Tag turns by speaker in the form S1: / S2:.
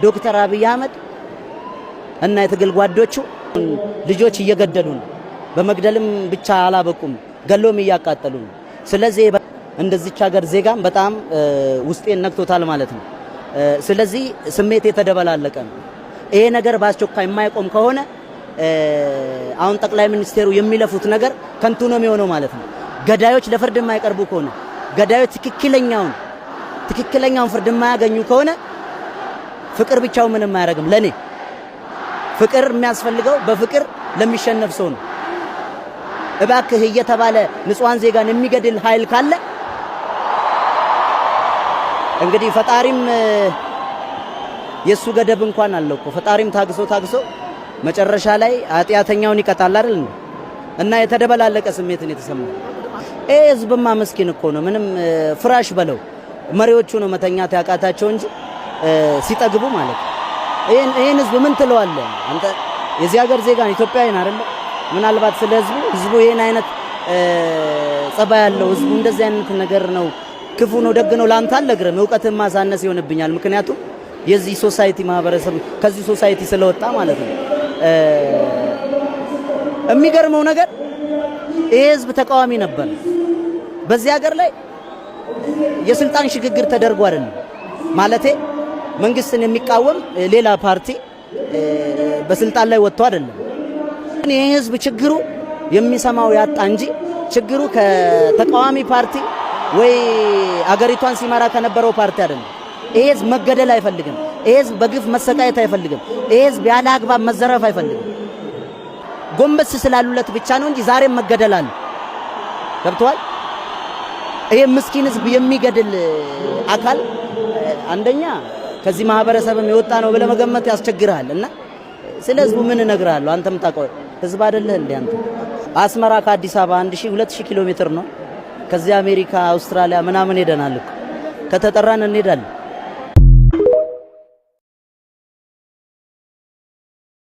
S1: ዶክተር አብይ አህመድ እና የትግል ጓዶቹ ልጆች እየገደሉ ነው። በመግደልም ብቻ አላበቁም፣ ገሎም እያቃጠሉ ነው። ስለዚህ እንደዚች ሀገር ዜጋም በጣም ውስጤን ነክቶታል ማለት ነው። ስለዚህ ስሜት የተደበላለቀ ነው። ይሄ ነገር በአስቸኳይ የማይቆም ከሆነ አሁን ጠቅላይ ሚኒስቴሩ የሚለፉት ነገር ከንቱ ነው የሚሆነው ማለት ነው። ገዳዮች ለፍርድ የማይቀርቡ ከሆነ፣ ገዳዮች ትክክለኛውን ፍርድ የማያገኙ ከሆነ ፍቅር ብቻው ምንም አያደርግም። ለኔ ፍቅር የሚያስፈልገው በፍቅር ለሚሸነፍ ሰው ነው። እባክህ እየተባለ ንጹሐን ዜጋን የሚገድል ኃይል ካለ እንግዲህ ፈጣሪም የሱ ገደብ እንኳን አለው እኮ። ፈጣሪም ታግሶ ታግሶ መጨረሻ ላይ ኃጢአተኛውን ይቀጣል አይደል? እና የተደበላለቀ ስሜት ነው የተሰማው። ይሄ ህዝብማ ምስኪን እኮ ነው። ምንም ፍራሽ በለው፣ መሪዎቹ ነው መተኛት ያቃታቸው እንጂ ሲጠግቡ ማለት ነው። ይሄን ህዝብ ምን ትለዋለህ አንተ? የዚህ ሀገር ዜጋ ኢትዮጵያዊ አይደለ? ምናልባት ስለ ህዝቡ ይሄን አይነት ጸባይ ያለው፣ ህዝቡ እንደዚህ አይነት ነገር ነው፣ ክፉ ነው፣ ደግ ነው ላንተ አልነግርህም። እውቀትን ማሳነስ ይሆንብኛል። ምክንያቱም የዚህ society ማህበረሰብ ከዚህ society ስለወጣ ማለት ነው። የሚገርመው ነገር ይሄ ህዝብ ተቃዋሚ ነበር። በዚህ ሀገር ላይ የስልጣን ሽግግር ተደርጎ አይደለም፣ ማለቴ መንግስትን የሚቃወም ሌላ ፓርቲ በስልጣን ላይ ወጥቶ አይደለም። ይሄ ህዝብ ችግሩ የሚሰማው ያጣ እንጂ ችግሩ ከተቃዋሚ ፓርቲ ወይ አገሪቷን ሲመራ ከነበረው ፓርቲ አይደለም። ይሄ ህዝብ መገደል አይፈልግም። ይሄ ህዝብ በግፍ መሰቃየት አይፈልግም። ይሄ ህዝብ ያለ አግባብ መዘረፍ አይፈልግም። ጎንበስ ስላሉለት ብቻ ነው እንጂ ዛሬም መገደል አለ። ገብቶሃል? ይሄ ምስኪን ህዝብ የሚገድል አካል አንደኛ ከዚህ ማህበረሰብም የወጣ ነው ብለህ መገመት ያስቸግርሃል። እና ስለ ህዝቡ ምን እነግርሃለሁ? አንተም ታውቀው ህዝብ አይደለህ እንዴ አንተ? አስመራ ከአዲስ አበባ 1000 2000 ኪሎ ሜትር ነው። ከዚህ አሜሪካ፣ አውስትራሊያ ምናምን ሄደናል እኮ። ከተጠራን እንሄዳለን።